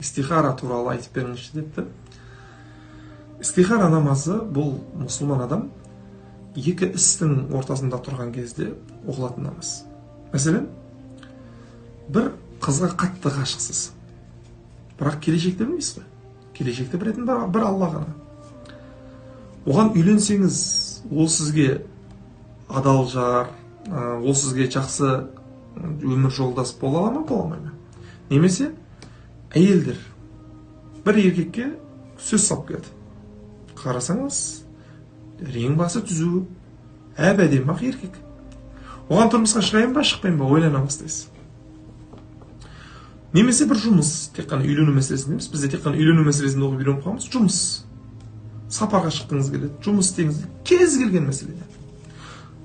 Истихара туралы айтып беріңізші депті. Истихара намазы бұл мұсылман адам екі істің ортасында тұрған кезде оқылатын намаз. Мәселен, бір қызға қатты ғашықсыз, бірақ келешекті білмейсіз ғой. Келешекті білетін бір Алла ғана. Оған үйленсеңіз, ол сізге адал жар, ол сізге жақсы өмір жолдас бола ала ма, бола алмай ма? Немесе әйелдер бір еркекке сөз салып келді. Қарасаңыз, рең басы түзу, әп-әдемі ақ еркек. Оған тұрмысқа шығайын ба, шықпайын ба, ойлана бастайсыз. Немесе бір жұмыс, тек қана үйлену мәселесінде емес, бізде тек қана үйлену мәселесінде оқып үйреніп қалғанбыз. Жұмыс, сапарға шыққыңыз келеді, жұмыс істегіңіз, кез келген мәселеде.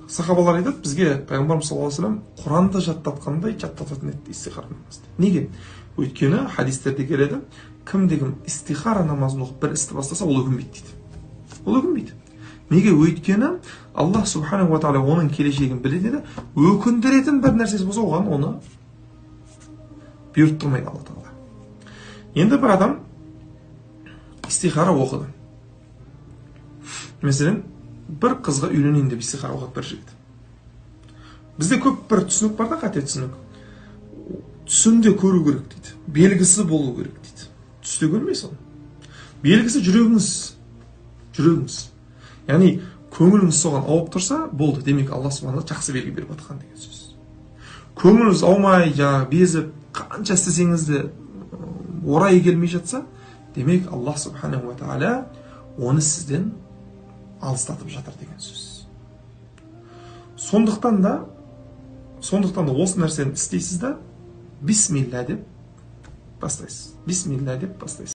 Сахабалар айтады, бізге пайғамбарымыз саллаллаху алейхи уассалам Құранды жаттатқандай жаттататын еді истихара намазды. Неге? Өйткені хадистерде келеді, кімде кім истихара намазын оқып бір істі бастаса, ол өкінбейді дейді. Ол өкінбейді. Неге? Өйткені Аллах субханаху ва тағала оның келешегін біледі еді, өкіндіретін бір нәрсесі болса, оған оны бұйырттырмайды Алла тағала. Енді бір адам истихара оқыды. Мәселен, бір қызға үйленейін деп истихара оқыды бір жігіт. Бізде көп бір түсінік бар да, қате түсінік. Түсінде көру керек дейді, белгісі болу керек дейді. Түсте көрмейсіз оны. Белгісі жүрегіңіз, жүрегіңіз. Яғни көңіліңіз соған ауып тұрса, болды, демек Алла субхана жақсы белгі беріп жатқан деген сөз. Көңіліңіз аумай, жаңағы безіп, қанша істесеңіз де орайы келмей жатса, демек Аллах субханаху ва тағала оны сізден алыстатып жатыр деген сөз. Сондықтан да осы нәрсені істейсіз да, бисмилля деп бастайсыз. Бисмилля деп бастайсыз.